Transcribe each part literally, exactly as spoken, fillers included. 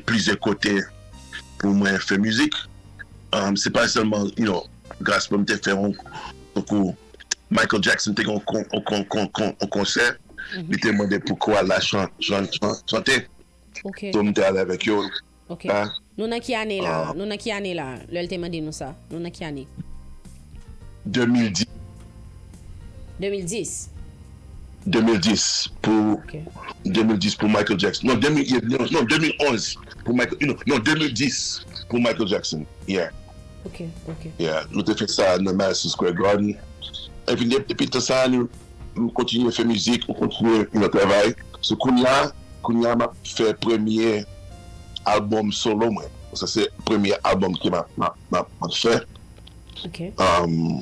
plizyè kote pou mwen fè mizik. Um, se pa sèlman, you know, gospel, m te fè yon, tankou Michael Jackson te gen yon kon- yon kon- kon- kon- yon konsè, li te mande pou kwayè la chan- chan- chan- chante. Ok, So, m te ale avèk yo. ok. Hein? Nou nan ki ane la? Ah. Nou nan ki ane la? Lè l te mande nou sa. Nou nan ki ane? de mil dis. de mil dis. de mil dis pou Ok. de mil dis pou Michael Jackson. Non, de mil, non, non, de mil onz pou Michael, non, non, de mil dis pou Michael Jackson. Yeah, Ok, ok. yeah. Nou te fè sa nan Madison Square Garden. Epi de- depi tan sa, nou, nou kontinye fè mizik, nou kontinye nou travay. So, kounye a, kounye a, m ap fè premye albòm solo mwen. Sa se premye albòm ke m ap m ap- m ap- m ap fè. Ok. Um,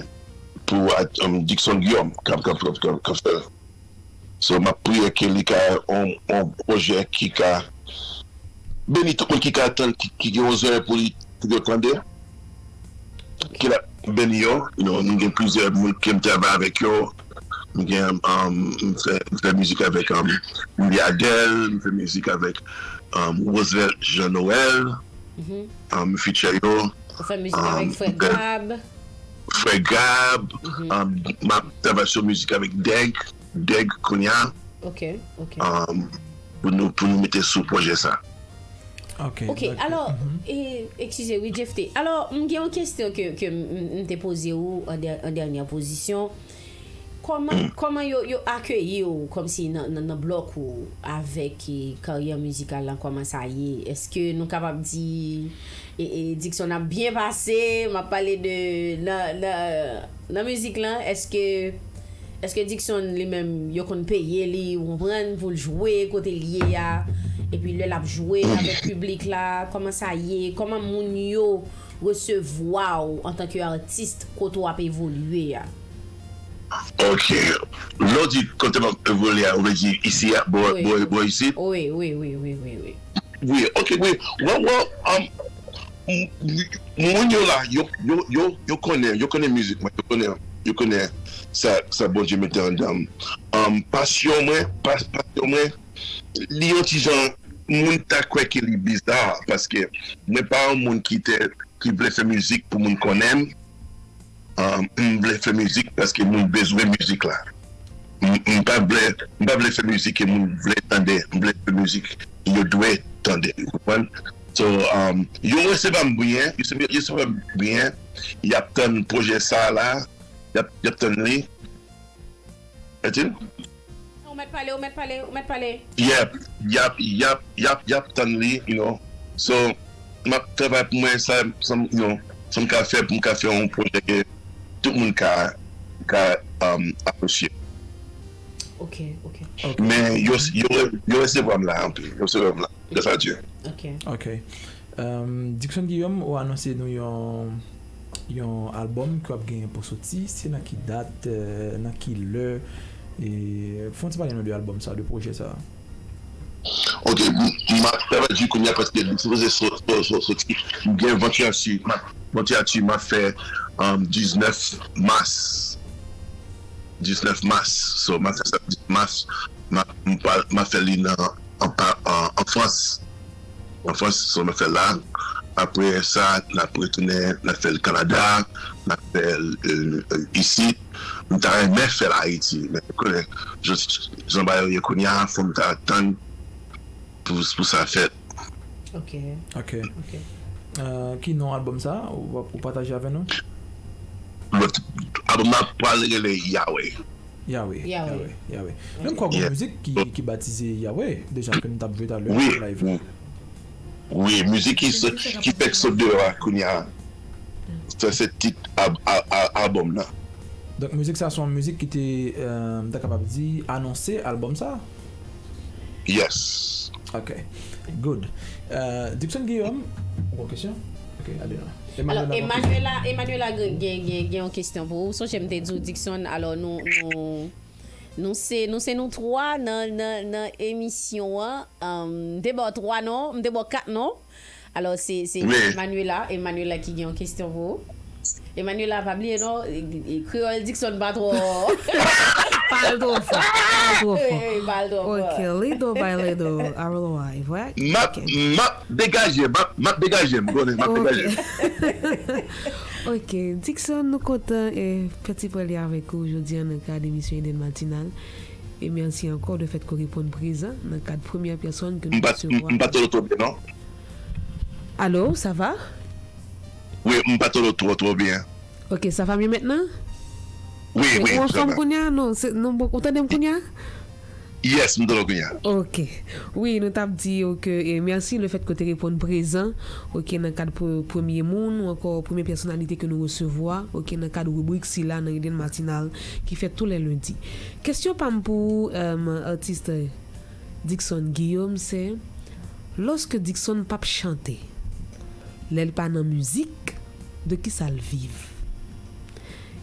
pou at- um, Dixon Guillaume, k ap k ap- k ap- k ap- k ap fè l. So, m ap priye ke li ka yon yon pwojè ki ka beni tout moun ki ka tann, ki ki gen yon zòrèy pou li, pou yo tande. Ke l ap beni yo. You know, nou gen plizyè moun ke m travay avèk yo. M gen, um, m fè, m fè mizik avèk, um, Willy Adèle, m fè mizik avèk, um, Roosevelt Jean Noël, um, feature yo. Ou fè mizik avèk Um, Frè Gab. Frè Gab, um, m ap travay sou mizik avèk Dèg, Dèg kounye a, Ok, ok. um, pou nou, pou nou mete sou pwojè sa. Ok, Ok, alò, e, eskize, wi, Jephté. Alò, m gen yon kesyon ke, ke m, m, m te poze ou an, dè- an dènyè pozisyon. Kòman, kòman yo, yo akeyi w kòmsi nan, nan, nan blòk ou avèk e, karyè mizikal la, kòman sa ye? Èske nou kapab di e, e, Dixon ap byen pase? M ap pale de nan, nan, nan mizik lan. Èske, èske Dixon li menm yo konn peye li, ou konprann, pou l jwe kote l ye a? Epi lè l ap jwe avèk piblik la, kòman sa ye? Kòman moun yo resevwa w antanke atis kote w ap evolye a? Ok. Lè w di kote m ap evolye a, ou vle di isi a, bò, Wi. Bò, bò isi? Wi, wi, wi, wi, wi, wi. Wi, ok, wi. Wè, wè, um, m- m- moun yo la, yo, yo, yo, yo konnen, yo konnen mizik mwen, yo konnen, yo konnen sa, sa Bondye mete anndan m. Um, pasyon mwen, pas, pasyon mwen, li yon ti jan, moun ta kwè ke li biza, paske mwen pa yon moun ki te, ki vle fè mizik pou moun konnen m. Um, m vle fè mizik paske moun bezwen mizik la. M, m pa vle, m pa vle fè mizik ke moun vle tande. M vle fè mizik yo dwe tande. Ou konprann? So, um, yo resevwa m byen, yo resevwa m byen. Y ap tann pwojè sa la. Y ap, y ap tann li. Etil? Ou mèt pale, ou mèt pale, ou mèt pale. Yep, y ap, y ap, y ap, y ap tann li, you know. So, m ap travay pou mwen, sa, sa, m- you know, sa m ka fè, pou m ka fè yon pwojè ke tout moun ka, ka um, apresye. Ok, ok. Men yo, yo, yo resevwa m la anpil. Yo resevwa m la. Gras a Dye. Ok. Ok. Um, Dixon Guillaume, ou anonse nou yon yon albòm ki w ap genyen pou soti. Se nan ki dat, euh, nan ki lè? E fè yon ti pale nou de albòm sa, de pwojè sa. Ok, m- m ap travay di kounye a paske li sipoze so- so- so- soti. M gen vantilatè, m ap- vantilatè m ap fè um, diznèf mas. Diznèf mas. So, m ap fè sa diznèf mas. M ap m pa- m ap fè li nan an, pa- an, an Frans. An Frans, so, m ap fè la. Apre sa, n ap retounen, n ap fè l Kanada, n ap fè l euh, euh, isit. M ta renmen fè l Ayiti, men ou konnen jan, jan bagay yo ye kounye a, fò m ta tann pou, pou sa fèt. Ok. Ok. Ok. Euh, ki non albòm sa? Ou, ou pataje avè nou? Lòt albòm la pral rele Yahweh. Yahweh. Yahweh. Yahweh. Men m kwè gon Yeah. mizik ki, ki batize Yahweh, deja ke nou t ap jwe talè Wi, live la. wi. Wi, mizik ki, so- ki fèk sot deyò a kounye a. Sa se tit ab- a- a- albòm nan. Donk mizik sa se yon mizik ki te, euh, m ta kapab di, anonse albòm sa? Yes. Ok. Good. Euh, Dixon Guillaume, ou gon kesyon? Ok, ale la. Alò, Emmanuela, Emmanuela, Emmanuela gen, gen, gen, gen yon kesyon pou ou. Sonje m te di w, Dixon, alò nou, nou, nou se, nou se nou twa nan, nan, nan emisyon an. Um, m te ba w twa non, m te ba w kat non. Alò, se, se Wi. Emmanuela, Emmanuela ki gen yon kesyon pou ou. Emmanuela, pa bliye non, e- e- Kreyòl Dixon pa twò. Pale twò fò. Pale twò fò. Wi, wi, pale twò fò. Ok, little by little, I will arrive, right? M ap, Ok. M ap degaje, m ap, m ap degaje, m konnen, m ap degaje. Ok. Ok, Dickson, nou kontan e fè ti pale avèk ou jodi a nan kad emisyon Eden Matinal. E mèsi ankò de fèt ke w reponn prezan nan kad premyè pèsòn ke nou M pa, m, resevwa. M pa tande w twò byen, non? Allô, ça va? Wi, m pa tande w twò, twò byen. Ok, ça va mieux maintenant? Wi, Ok, wi, ou anfòm kounye a? Non, se, non, bon, ou tande m kounye a? Yes, m tande w kounye a. Ok. Wi, nou t ap di yo ke, e, mèsi le fèt ke w te reponn prezan, ok, nan kad pre-, premye moun, ou ankò premye pèsonalite ke nou resevwa, ok, nan kad ribrik sila nan Eden Matinal, ki fèt tou lè lendi. Kesyon pa m pou ou, em, atis Dickson Guillaume, se, lòske Dickson p ap chante, lè l pa nan mizik, de ki sa l viv?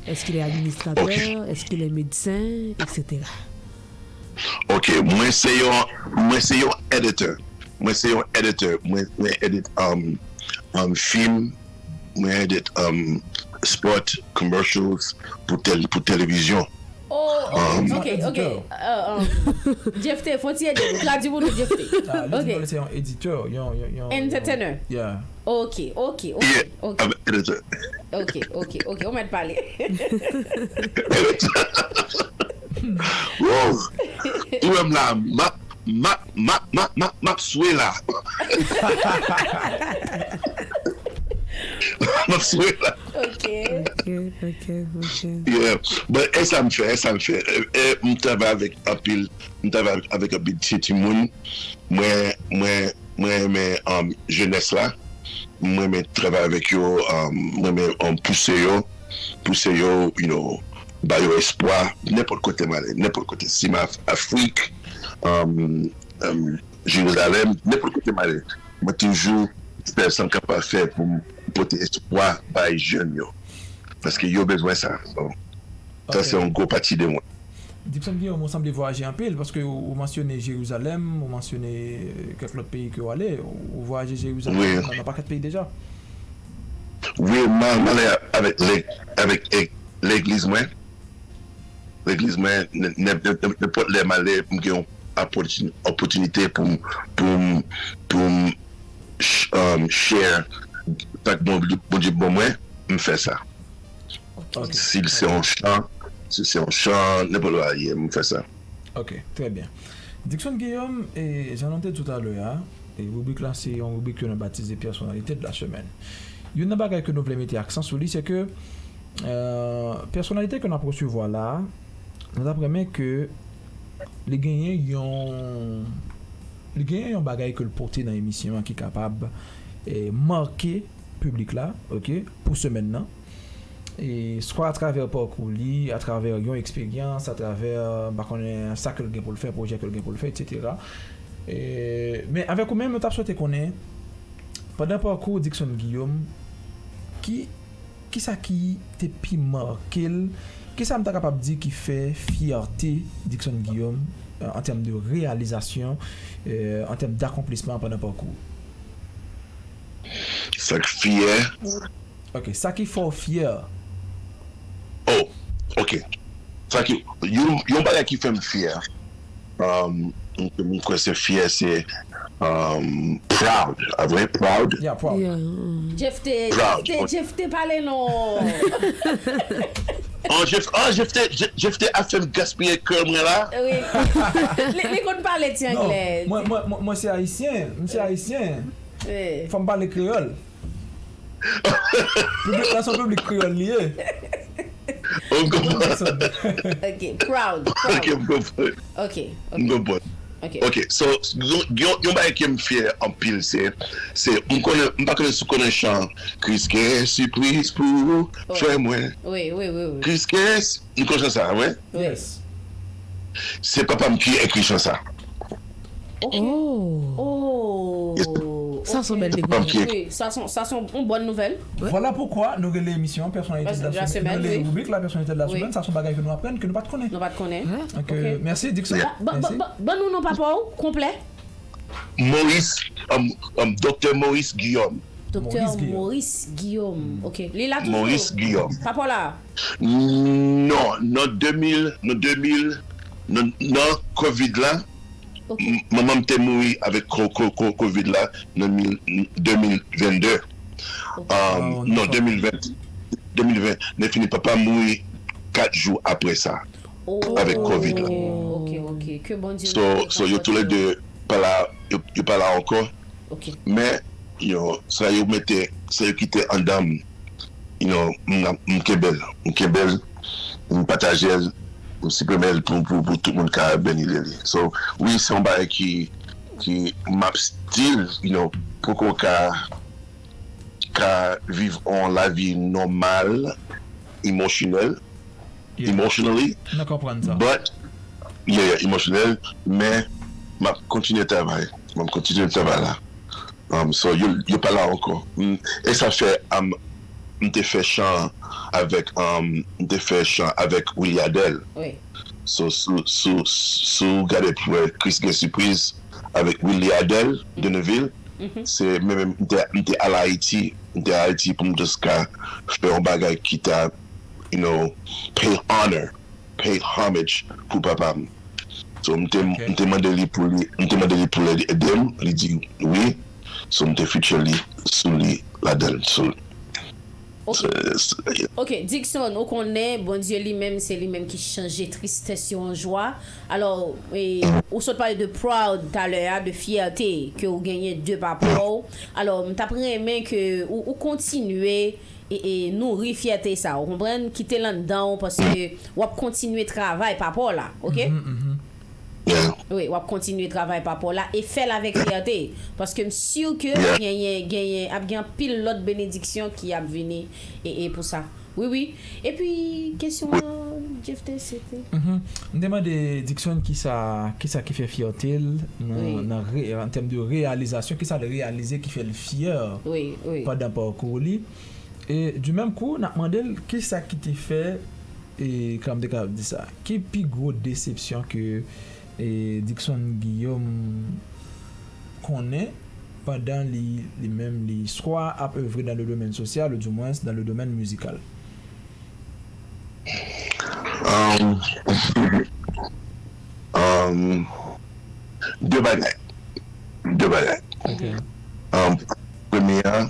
Est-ce qu'il est administrateur? Ok. Est-ce qu'il est médecin? Et cetera. Ok, mwen se yon, mwen se yon editor. Mwen se yon editor. Mwen, mwen edit, um, um, film, mwen edit, um, sport, commercials pou tel-, pou televizyon. Oh, ok, Um, ok, ok. Editor. Uh, um, Jefte, fon ti ede nou. Tradui pou nou, Jefte. Ah, li di Ok. Nou se yon editè, yon, yon, yon, Entertainer. Yeah. Ok, ok, ok, Yeah, ok. I'm an editor. Ok, ok, ok. Ou mèt pale. Woo! Ou wè m la, m ap, m ap, m ap, m ap, m ap, m ap swe la. M ap swe la. Ok. Ok, ok, ok. Yeah. But e sa m fè, e sa m fè. E, e, m travay avèk anpil, m travay avèk, avèk anpil ti timoun. Mwen, mwen, mwen renmen, um, jenès la. Mwen renmen travay avèk yo, um, mwen renmen, um, pouse yo, pouse yo, you know, ba yo espwa, nenpòt kote m ale, nenpòt kote. Si m Af-, Afrik, um, um, Jerizalèm, nenpòt kote m ale, mwen toujou fè sa m kapab fè pou m pote espwa bay jèn yo. Paske yo bezwen sa. Bon, sa Ok. se yon gwo pati de mwen. Dickson Guillaume, ou sanble vwayaje anpil, paske ou, ou mansyone Jerizalèm, ou mansyone, euh, kèk lòt peyi ke w ale, ou, ou vwayaje Jerizalèm, Wi. nan, nan pakèt peyi deja. Wi, m a-, m ale avèk lè-, avèk e-, legliz mwen. Legliz mwen, n-, n-, n-, n-, nenpòt lè m ale, m gen yon opòtin-, opòtinite pou m, pou m, pou m sh-, um, share sa k Bon-, Bondye ban mwen, m fè sa. Ok. Si se yon chan, si se yon chan, nenpòt bagay, m fè sa. Ok, trè byen. Dickson Guillaume, e, jan nou te di w talè a, e, ribrik la se yon ribrik ke nou batize Personnalité de la semaine. Youn nan bagay ke nou vle mete aksan sou li, se ke, euh, pèsonalite ke n ap resevwa la a, nou t ap renmen ke li genyen yon, li genyen yon bagay ke l pote nan emisyon an ki kapab, e, make piblik la, ok, pou semèn nan. E swa atravè pakou li, atravè yon eksperyans, atravè, m pa konnen sa ke l gen pou l fè, pwojè ke l gen pou l fè, etsetera. E, men avèk ou menm, nou t ap swete konnen, pandan pakou Dickson Guillaume, ki, kisa ki te pi make l, kisa m ta kapab di ki fè fyète Dickson Guillaume, euh, an tèm de reyalizasyon, euh, an tèm dakonplisman pandan pakou? Sa k fyè. Ok, sa ki fè w fyè? Oh, ok. Sa ki, yon, yon bagay ki fè m fyè, um, m, m kwè se fyè, se, um, proud. A vre, proud. Yeah, proud. Yeah, mm. Jeff te, Proud. Jeff te, Jeff te pale non. Oh, Jeff, oh, Jeff te, Jeff, Jeff te ap fè m gaspiye kè mwen la. Wi. Li, li konn pale ti Non, anglè. mwen, mwen, mwen, mwen se ayisyen. M se ayisyen. Wi. Fò m pale kreyòl. Piblik la, se yon piblik kreyòl li ye. Ou konprann? Ok, proud, Ok, proud. m konprann. Ok, M ok, konprann. ok. Ok, so, yon, yon, yon bagay ke m fyè anpil, se, se, m konnen, m pa konnen si w konnen chan Kris gen sipriz pou ou, Wi. frè mwen. Wi, wi, wi, wi. Kris gen, nou konnen chan sa, wi? Wi. Yes. Se papa m ki ekri chan sa. Ok. Oh. Oh. Sa se yon bèl Se papa m dekouvèt. ki ekri. Wi, sa se, sa se yon bòn nouvèl. Wi. Vwala poukwa nou rele emisyon an Pèsonalite de la Pèsonalite de la semèn, nou rele wi. ribrik la Pèsonalite de la Wi. semèn, sa se yon bagay ke nou aprann, ke nou pa t konnen. Nou pa t konnen. Wi. Donk, Ok. euh, mèsi, Dickson. Ba, ba, Mèsi. ba, ban nou non papa w konplè. Maurice, um, um, Doktè Maurice Guillaume. Doktè Maurice Guillaume. Maurice Guillaume. Ok. Li la toujou? Maurice Guillaume. Papa w la? Non, nan de mil, nan de mil, nan, nan kovid la, Ok. m- manman m te mouri avèk ko- ko- ko- kovid la nan mil- de mil vennde. Ok. Um, Oh, non, d'accord. de mil ven, de mil ven, men fini papa m mouri kat jou apre sa. Oh, Avèk kovid la. Ok, ok, ok. Ke Bondye So, so yo tou le de pa la, yo, yo pa la ankò. Ok. Men, yo, sa yo mete, sa yo kite andan m, you know, m, m kenbe l, m kenbe l, m pataje l, m siprime l pou, pou, pou tout moun ka beni de li. So, wi, se yon bagay ki, ki m ap still, you know, poko ka, ka viv yon lavi nòmal, emosyonèl, Yeah. emotionally, Nou konprann sa. but, yeah, yeah, emosyonèl, men m ap kontinye travay. M ap kontinye travay la. Um, so, yo, yo pa la ankò. Mm, e sa fè um, m te fè chan avèk um, m te fè chan avèk Willy Adel. Wi. So, sou, sou, sou gade pou wè Chris gen sipriz avèk Willy Adel de Neuville, se menm m te, m te al Ayiti. M te al Ayiti pou m just ka fè yon bagay ki ta, you know, pay honor, pay homage pou papa m. So, m te, Ok. m te mande li pou li, m te mande li pou li ede m, li di wi. So, m te feature li sou li ladan l. So, Ok. se- se- Ok, Dixon, ou konnen, Bondye li menm, se li menm ki chanje tristès yo an jwa. Alò, e, ou sot pale de proud talè a, de fyète ke ou genyen de papa w. Alò, m t ap renmen ke ou, ou kontinye e, e nouri fyète sa, ou konprann? Kite l anndan w, paske w ap kontinye travay papa w la, ok? Yeah. Wi, w ap kontinye travay papa w la e fè l avèk fyète. Paske m si ke Yeah. genyen, genyen, ap gen anpil lòt benediksyon ki ap vini e, e pou sa. Wi, wi. Epi, kesyon an, Jephte, se te. Mhm. M te mande Dixon kisa, kisa ki fè fyète l nan, Wi. nan re, an tèm de reyalizasyon, kisa l reyalize ki fè l fyè Wi, wi. pandan pakou li. E du menm kou, n ap mande l kisa ki te fè, e kòman m te kapab di sa, ki pi gwo desepsyon ke e, Dixon Guillaume konnen pandan li, li menm, li swa ap evre dans le domaine social ou du moins dans le domaine musical. Um, um, de bagay. De bagay. Ok. Um, premye a,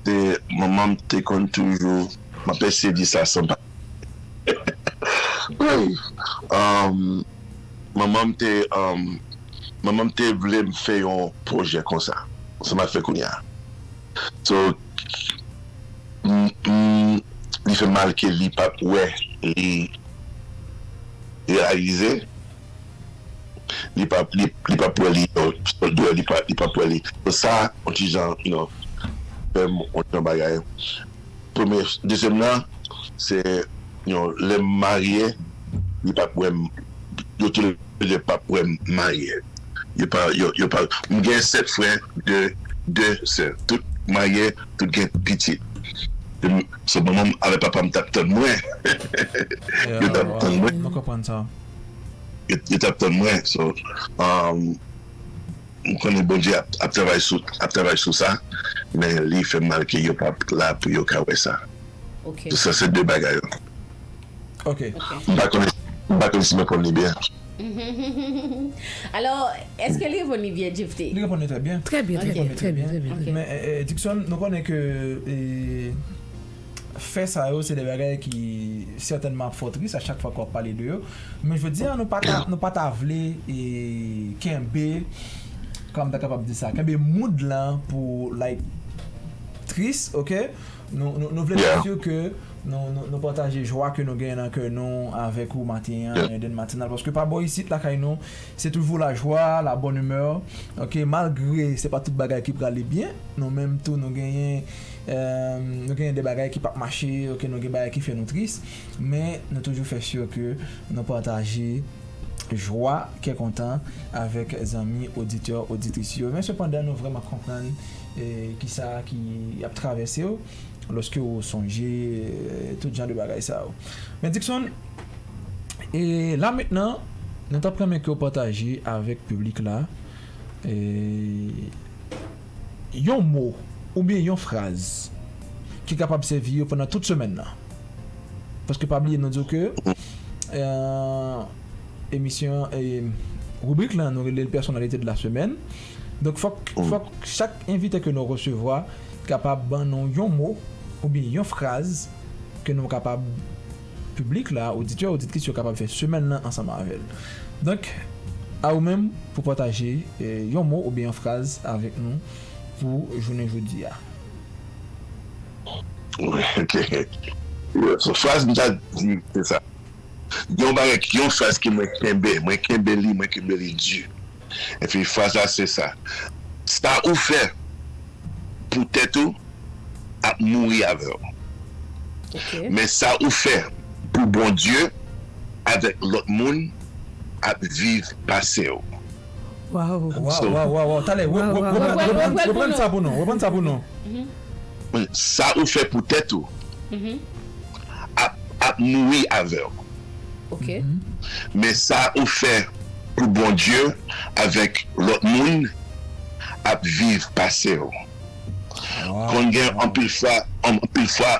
se manman m te konn toujou, m ap eseye di sa san pa. Wi. Um, manman m te, um, manman m te vle m fè yon pwojè konsa. Sa m ap fè kounye a. So, m, m, li fè mal ke li p ap wè li reyalize. Li p ap, li, li p ap wè li, yo, li p ap, li p ap wè li. So, sa, yon ti jan, you know, fè m yon ti jan bagay. Premye, dezyèm nan, se, you know, lè m marye, li p ap wè m, yo tou le de p ap wè m marye. Yo pa, yo, yo pa, m gen sèt frè, de, de sè. Tout marye, tout gen pitit. Se manman m avèk papa m t ap tann mwen. Yo t ap tann mwen. Nou konprann sa. Yo, yo t ap tann mwen. So, um, m konnen Bondye ap, ap travay sou, ap travay sou sa, men li fè m mal ke yo p ap la pou yo ka wè sa. Ok. Sa se de bagay yo. Ok. M pa konnen, m pa konnen si mwen konn li byen. Alò, èske li reponn li byen, Jephte? Li reponn li trè byen. Trè byen, trè Li byen, reponn li trè byen, trè byen. Ok. Men, eh, eh, Dixon, nou konnen ke eh, fè sa yo, se de bagay ki sètènman ap fè w tris a chak fwa ke w ap pale de yo. Men jodi a, nou pa ta, nou pa ta vle eh, kenbe, kòman m ta kapab di sa, kenbe mood lan pou, like, tris, ok? Nou, nou, nou vle Yeah. fè si ke nou, nou, nou pataje jwa ke nou genyen nan kè nou avèk ou maten an, Yeah. Eden Matinal. Paske pa bò isit, lakay nou, se toujou lajwa, la bonne humeur. Ok, malgre se pa tout bagay ki prale byen, nou menm tou nou genyen, eh, nou genyen de bagay ki p ap mache, ok, nou gen bagay ki fè nou tris, men nou toujou fè si ke nou pataje jwa, kè kontan avèk zanmi, oditè, oditris yo. Men sepandan, nou vrèman konprann eh, kisa ki ap travèse w lòske w sonje eh, tout jan de bagay sa yo. Men Dixon, e la mentnan, nou t ap renmen ke w pataje avèk piblik la eh, yon mo oubyen yon fraz ki kapab sèvi yo pandan tout semèn nan. Paske pa bliye nou di w ke, eh, emisyon, eh, ribrik lan, nou rele l personnalité de la semaine. Donk, fòk, fòk chak envite ke nou resevwa kapab ban nou yon mo oubyen yon fraz ke nou kapab, piblik la, oditè, oditris yo kapab fè semèn nan ansanm avè l. Donk, a ou menm pou pataje, eh, yon mo oubyen yon fraz avèk nou pou jounen jodi a. Ok. Fraz m ta di, se sa. Yon bagay, yon fraz ke mwen kenbe, mwen kenbe li, mwen kenbe li di. Epi fraz la se sa. Sa ou fè pou tèt ou ap mouri avè w. Men sa ou fè pou Bondye avèk lòt moun ap viv pase w. Waw. Waw, waw, waw, waw. Talè, re- re- reprann sa pou nou. Reprann sa pou nou. Sa ou fè pou tèt ou ap, ap mouri avè w. Men sa ou fè pou Bondye avèk lòt moun ap viv pase w. Konn gen anpil fwa, anpil fwa,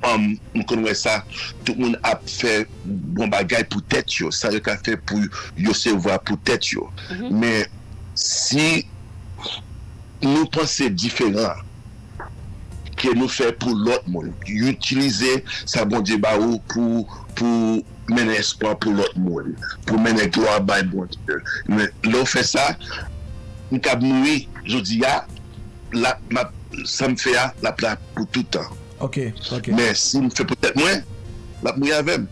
m konn wè sa, tout moun ap fè bon bagay pou tèt yo, sa yo ka fè pou yo se vwa pou tèt yo. Men si nou panse diferan ke nou fè pou lòt moun, itilize sa Bondye ba ou pou, pou mennen espwa pou lòt moun, pou mennen glwa bay Bondye. Men lè w fè sa, m kab mouri jodi a, l ap, m ap, sa m fè a, l ap la pou tout tan. Ok, ok. Men si m fè pou tèt mwen, l ap mouri avè m.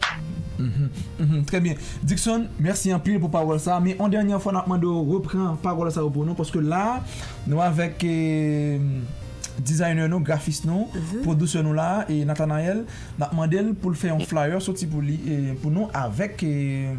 Mhm, mhm, trè byen. Dickson, mèsi anpil pou pawòl sa a. Men yon dènyè fwa, n ap mande w repran pawòl sa yo pou nou, paske la, nou avèk, eh, dizayner nou, grafis nou, pwodiktè nou la, e Nathanael, n ap mande l pou l fè yon flyer soti pou li, eh, pou nou avèk, eh,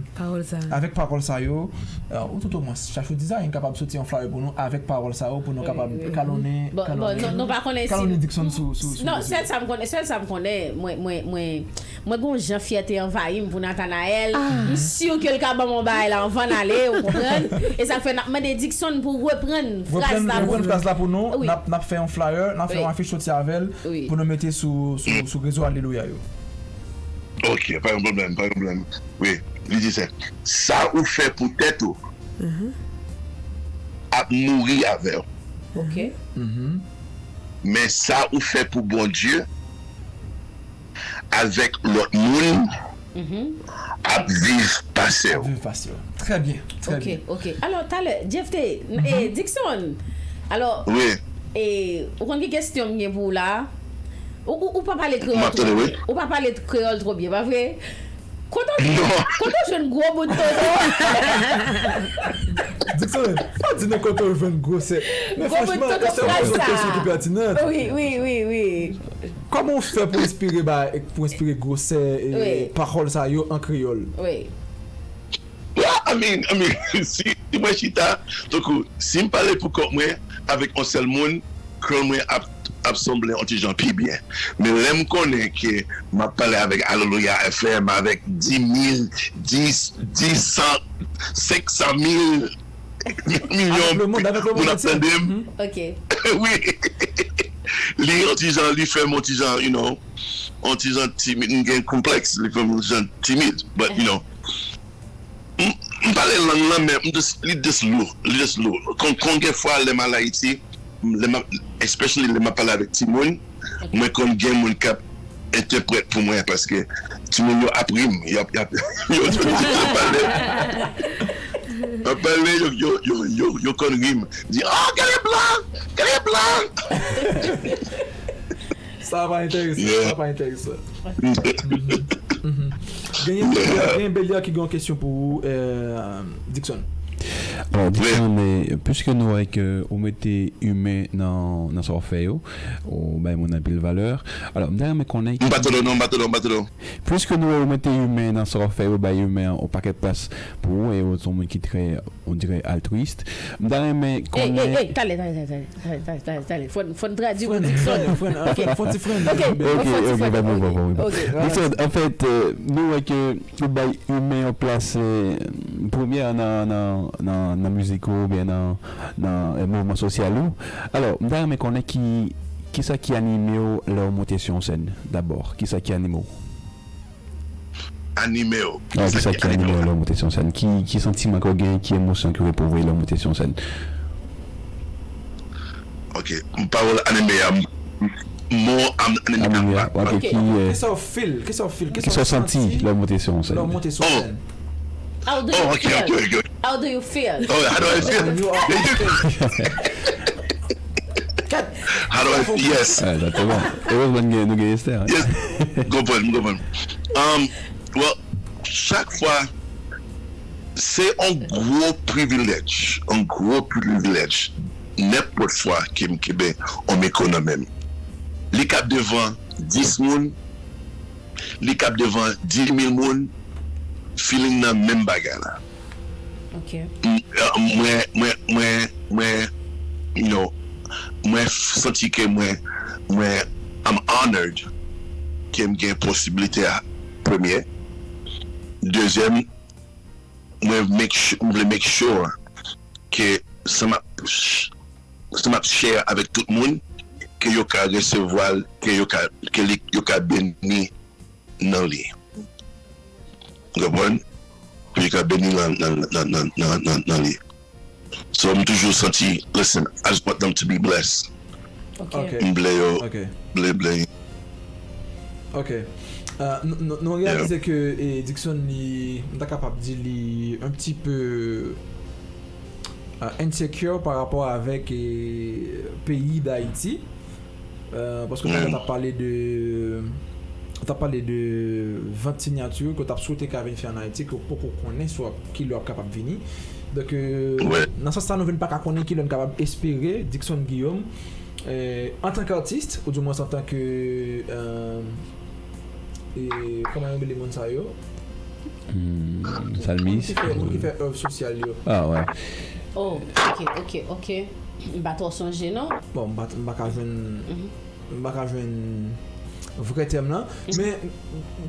avèk pawòl sa yo. Eh, ou tout omwen, Chachou Design kapab soti yon flyer pou nou avèk pawòl sa yo, pou nou kapab kalonnen, kalonnen, kalonnen Dickson sou, sou, sou. Non, sèl sa m konnen, sèl sa m konnen, mwen, mwen, mwen, mwen gon jan fyète anvayi m pou Nathanael. M si ke l ka ban m yon bagay la anvan n ale, ou konprann? E sa k fè n ap mande Dickson pou reprann fraz la pou nou. Reprann fraz la pou nou. N ap, n ap fè yon flyer, n ap fè yon afich soti avè l pou nou mete sou, sou, sou rezo Alelouya yo. Ok, pa gen pwoblèm, pa gen pwoblèm. Wi, li di se sa ou fè pou tèt ou ap mouri avè w. Ok. Men sa ou fè pou Bondye avèk lòt moun ap viv pase w. Ap viv pase w. Trè byen, trè byen. Ok, ok. Alò, talè, Jeff te, e, Dickson, alò, e, ou konn ki kesyon m gen pou ou la? Ou, ou, ou pa pale kreyòl twò byen. Ou pa pale kreyòl twò byen, pa vre? Kote w, kote w jwenn gwo bout toto? Dickson, pa di nou kote w jwenn gwosè. Men franchman, se yon kesyon ki pètinan. Wi, wi, wi, wi. Kòman w fè pou enspire ba, pou enspire gwosè, e, pawòl sa yo an kreyòl? Wi. Yeah, I mean, I mean, si, si mwen chita, tankou, si m pale pou kont mwen avèk yon sèl moun, kreyòl mwen ap, ap sanble yon ti jan pi byen. Men lè m konnen ke m ap pale avèk Alelouya F M, avèk dis mil, dis, dis san, senk san mil, milyon moun ap tande m. Wi. Li yon ti jan, li fè m yon ti jan, you know, yon ti jan timid, m gen konplèks, li fè m yon ti jan timid, but, you know, m, m pale lang lan, men m just, li just lou, li just lou. Kon, kon gen fwa lè m al Ayiti, lè m ap, especially lè m ap pale avèk timoun, mwen konn gen moun k ap entèprèt pou mwen, paske timoun yo ap ri m, y ap, y ap, yo, yo, yo pale, y ap pale, yo, yo, yo, yo, yo konn ri m, di, "Oh, gade blan, gade blan!" Sa pa enteresan, sa pa enteresan. Mhm. Genyen Belia, genyen Belia ki gen yon kesyon pou ou, eh, Dickson. Alò, Dickson, men, piske nou wè ke ou mete imen nan, nan sa w ap fè yo, ou bay moun anpil valè. Alò, m ta renmen konnen. M pa tande w non, m pa tande w, m pa tande w. Piske nou wè ou mete imen nan sa w ap fè yo, bay imen an yon pakèt plas pou ou, e ou se yon moun ki trè, on dirè, altris. M ta renmen konnen. Ey, ey, ey, talè, talè, talè, talè. Talè, talè, talè. Fò n, fò n tradui pou Dickson. Fò n, fò n, fò n ti frenn. Ok, ok, ok, pa de pwoblèm, pa de pwoblèm. Ok, Dickson, anfèt, eh, nou wè ke ou bay imen yon plas, eh, premyè nan, nan, nan, nan mizik ou, oubyen nan, nan, eh, mouvman sosyal ou. Alò, m ta renmen konnen ki, Kisa ki anime w lè w monte sou yon sèn, dabò? Kisa ki anime w? Anime w. Kisa ki anime w lè w monte sou yon sèn? Ki, ki santiman ke w genyen, ki emosyon ke w epwouve lè w monte sou yon sèn? Ok, pawòl anime a, mo anime a. Anime a, ok, ki, eh, Kisa w feel? Kisa w feel? kisa w santi lè w monte sou yon Lè w sèn? monte sou sèn. How do Oh, you ok, ok, feel? ok, ok. How do you feel? Oh, how do I feel? When you are How do I feel? Yes. Ah, egzakteman. Erezman nou gen, nou gen Esther. Yes. Konprann, m konprann. Um, well, chak fwa, se yon gwo privilèj, yon gwo privilèj, nenpòt fwa ke m kenbe yon mikwo nan men m. Li kab devan dis moun, li kab devan dis mil moun, feeling nan menm bagay la. Ok. M- uh, mwen mwen mwen mwen you know mwen santi ke mwen mwen I'm honored ke m gen posibilite a, premye. Dezyèm, mwen make su- m vle make sure ke sa m ap sa m ap share avèk tout moun, ke yo ka resevwa l, ke yo ka ke li yo ka beni nan li. Ou konprann? Pou li ka beni nan, nan, nan, nan, nan, nan, nan li. So, m toujou santi, listen, I just want them to be blessed. Ok. Ok. M vle yo, Ok. vle, vle. Ok. Euh, nou- nou nou reyalize ke eh, Dickson li, m ta kapab di li un petit peu euh, insecure pa rapò avèk eh, peyi Dayiti. Euh, paske talè w t ap pale de ou t ap pale de vant siyati ke w t ap swete ka vin fè an Ayiti, ke w poko konnen si w ap kilè w ap kapab vini. Donk euh, Ouais. Nan sans sa nou vin pa ka konnen kilè n kapab espere Dickson Guillaume eh, antanke artist, ou di mwens antanke eh, eh, kòman yo rele moun sa yo? Hmm, Moun salmis. ki fè, moun ki fè èv sosyal yo. Ah, ouais. Oh, ok, ok, ok. M pa twò sonje non. Bon, m pa, m pa ka jwenn m pa ka jwenn vrè tèm lan. Men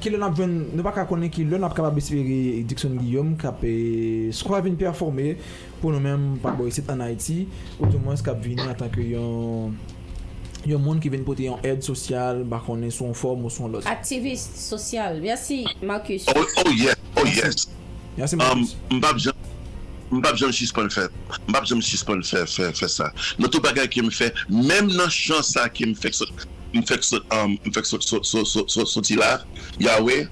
kilè n ap jwenn, nou pa ka konnen kilè n ap kapab espere Dickson Guillaume k ap eh, swa vin pèfòme pou nou menm pa bò isit an Ayiti, ou di mwens k ap vini antanke yon yon moun ki vin pote yon èd sosyal, m pa konnen sou yon fòm ou sou yon lòt. Aktivis sosyal. Mèsi, Marcus. Oh, oh yes, oh yes. Mèsi Um, Marcus. M p ap janm m p ap janm sispann fè m p ap janm sispann fè fè fè sa. Nan tout bagay ke m fè, menm nan chan sa ke m fèk sot m fèk sot um, m fèk sot sot sot sot sot soti la, Yahweh,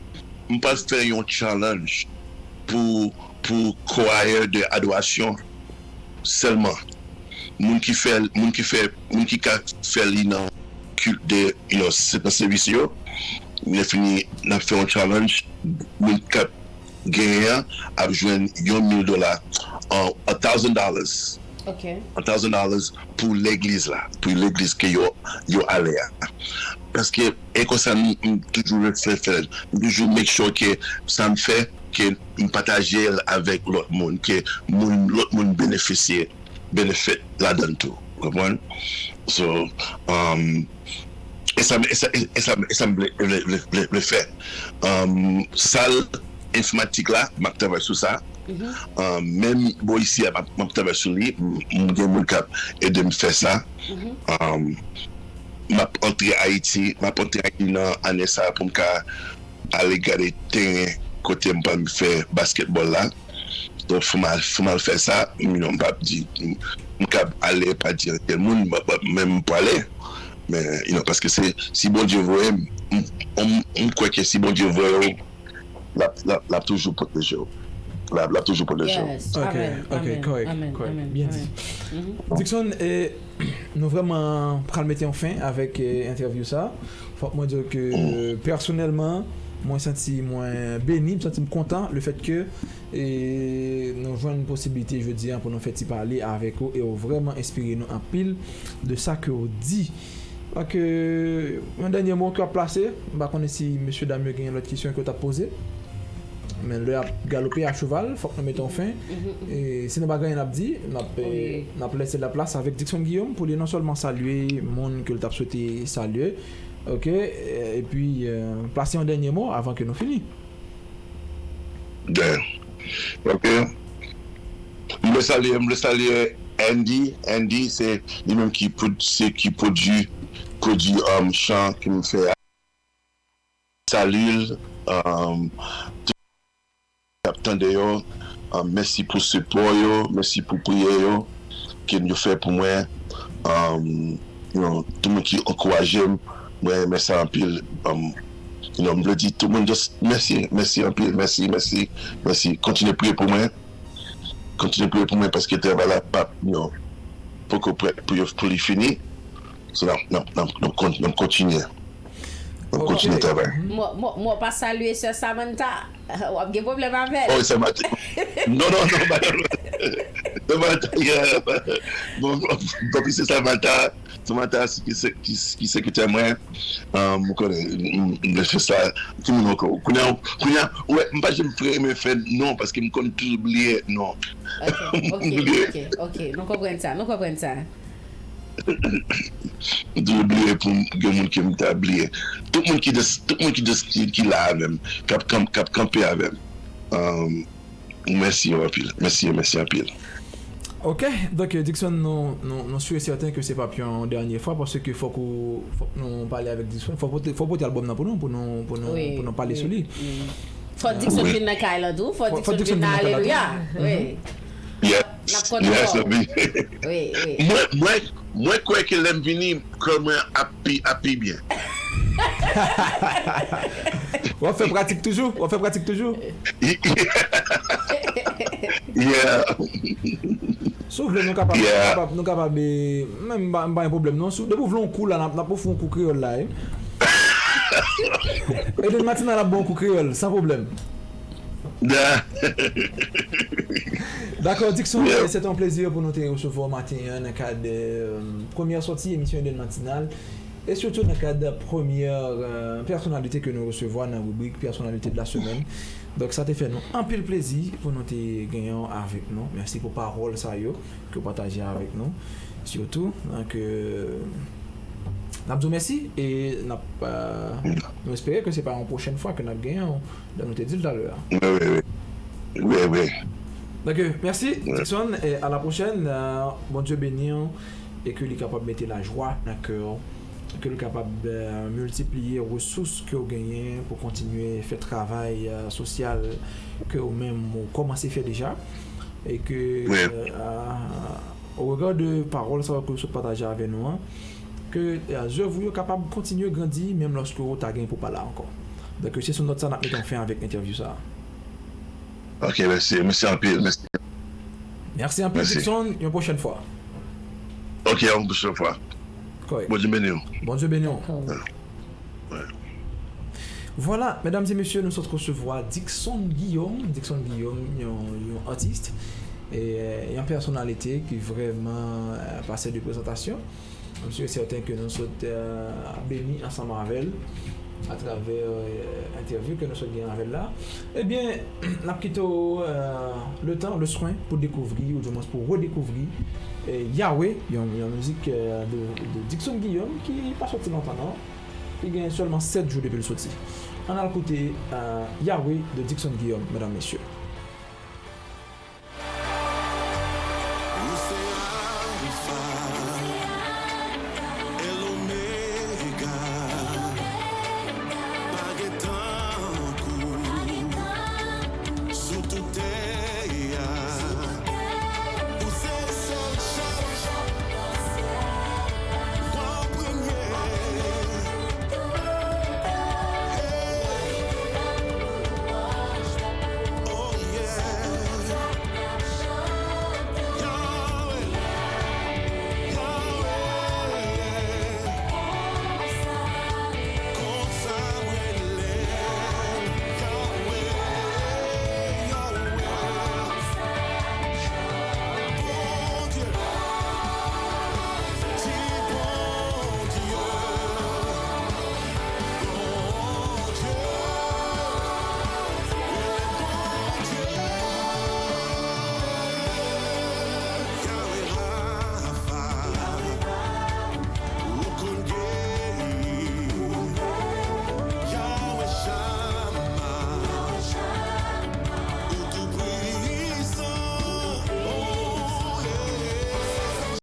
m pral fè yon challenge pou pou choir de adorasyon sèlman. Moun ki fè moun ki fè moun ki ka fè li nan kilt de you know, se nan sèvis yo. Lè fini n ap fè yon challenge. Moun k ap genyen an ap jwenn yon mil dola, a thousand dollars, Ok. a thousand dollars pou legliz la, pou legliz ke yo yo ale a. Paske e konsa m m toujou fè fè m toujou make sure ke sa m fè ke m pataje l avèk lòt moun, ke moun lòt moun benefisye benefit ladan l tou. Ou konprann? So, um, e sa e sa e sa e sa m vle vle vle vle vle fè. Um, sal enfòmatik la m ap travay sou sa. Um, menm bò isi a m ap m ap travay sou li. M m gen moun k ap ede m fè sa. Um, m ap antre Ayiti m ap antre Ayiti nan ane sa pou m ka ale gade teren kote m pral fè basketball la. Donk fò m al fò m al fè sa. M non m p ap di m kab ale pa di anken moun, men m prale. Men you know paske se si Bondye voye m, m kwè ke si Bondye voye w, l ap l ap l ap toujou pwoteje w. L ap l ap toujou pwoteje w. Yes. Amen. Amen. Amen. Amen. Byen di. Dickson, eh, nou vrèman pral mete yon fen avèk eh, entèvyou sa. Fòk mwen di ke pèsonèlman mwen santi mwen beni, m santi m kontan le fèt ke e nou jwenn posiblite jodi a pou nou fè ti pale avèk ou e ou vrèman enspire nou anpil de sa ke ou di. Donk yon dènye mo ke w ap plase, m pa konnen si mesye dam yo genyen lòt kesyon ke w t ap poze. Men lè ap galope a cheval, fòk nou mete yon fen. E si nou pa gen anyen n ap di, n ap n ap lese laplas avèk Dickson Guillaume pou li non sèlman salye moun ke l t ap swete salye, ok, epi plase yon dènye mo avan ke nou fini. Damn. Ok. M vle salye, m vle salye Andy. Andy se li menm ki se ki pwodui pwodui um, chan ke m fè a. Salut, um, ap tande yo. Um, mèsi pou sipò yo, mèsi pou priyè yo ke yo fè pou mwen. Um, you know, tout moun ki ankouraje m, mwen renmen sa anpil. Um, you know, m vle di tout moun just mèsi, mèsi anpil, mèsi, mèsi, mèsi. Kontinye priye pou mwen. Kontinye priye pou mwen paske travay la pap, you know, poko prèt pou yo, pou li fini. So, n ap, n ap, n ap, n ap kon- n ap kontinye. N ap kontinye travay. Mwen, mwen, mwen pa salye sè Samantha. W ap gen pwoblèm avè l. Oh, Samantha. Non, non, non, madam. Samantha, yeah. Bon, bon, bon, se Samantha. Samantha, ki se, ki, ki sekretè mwen. Um, ou konnen, m, m, m fè sa. Ki moun ankò? Kounye a, kounye a, ou wè, m pa janm fè renmen fè non, paske m konn toujou bliye non. Ok, ok, ok, ok. Nou konprann sa, nou konprann sa. M toujou bliye pou m gen moun ke m ta bliye. Tout moun ki des, tout moun ki des, ki, ki la avè m, k ap kanm- k ap kanpe avè m. Um, mèsi yo anpil. Mèsi yo, mèsi anpil. Ok, donk, Dickson, nou, nou, nou si e sèten ke se p ap yon dènye fwa, paske fòk ou, fòk nou pale avèk Dickson, fòk pote, fòk pote albòm nan pou nou, pou nou, pou nou, pou nou pale sou li. Fòk Dickson vin nan kay la tou, fòk Dickson vin nan Alelouya. Wi. Yes, yes, wi. Wi, wi. Mwen, mwen, mwen kwè ke lè m vini, kè mwen ap pi, ap pi byen. W ap fè pratik toujou? W ap fè pratik toujou? Yeah. Si w vle, nou kapab, nou kapab, nou kapab, eh, men m pa, m pa gen pwoblèm non. Si w, depi w vle yon kou la, n ap, n ap ofri yon kou kreyòl la, eh. Eden Matinal ap ba w kou kreyòl, san pwoblèm. Dakò, Dickson, c'est un plaisir pou nou te resevwa w maten an nan kad, euh, premyè sòti emisyon Eden Matinal. E sitou nan kad premyè, euh, pèsonalite ke nou resevwa nan ribrik pèsonalite de la semaine. Donk, sa te fè nou anpil plezi pou nou te genyen w avèk nou. Mèsi pou pawòl sa yo ke w pataje avèk nou. Sitou, donk, euh, n ap di w mèsi e n ap, euh, nou espere ke se pa yon pwochèn fwa ke n ap genyen w. Jan nou te di l talè a. Wi, wi, wi. Wi, wi. Donk, euh, mèsi, Dickson, e a la pwochèn. Euh, Bondye beni w e ke li kapab mete lajwa nan kè w, ke li kapab, euh, miltipliye resous ke w genyen pou kontinye fè travay, euh, sosyal ke w menm ou kòmanse fè deja. E ke, euh, au regard de pawòl sa yo ke w sot pataje avè nou an, ke, euh, zèv ou yo kapab kontinye grandi menm lòske w ta gen pou pa la ankò. Donk, se sou nòt sa n ap mete yon fen avèk entèvyou sa a. Ok, mèsi. Mèsi anpil. Mèsi. Mèsi anpil, Dickson. Yon pwochèn fwa. Ok, yon pwochèn fwa. Kòrèk. Bondye beni w. Bondye beni w. Vwala, medam e mesye, nou sot resevwa Dickson Guillaume. Dickson Guillaume, yon, yon atis, e, yon pèsonalite ki vrèman, euh, pa sèvi de prezantasyon. M si e sèten ke nou sot, euh, beni ansanm avè l atravè, euh, entèvyou ke nou sot gen avè l la. Ebyen, n ap kite w, euh, le tan, le swen pou dekouvri, oudimwens pou redekouvri, euh, Yahweh, yon, yon mizik, euh, de, de Dickson Guillaume ki pa soti lontan non. Li gen sèlman sèt jou depi l soti. Ann al koute, euh, Yahweh de Dickson Guillaume, medam, mesye.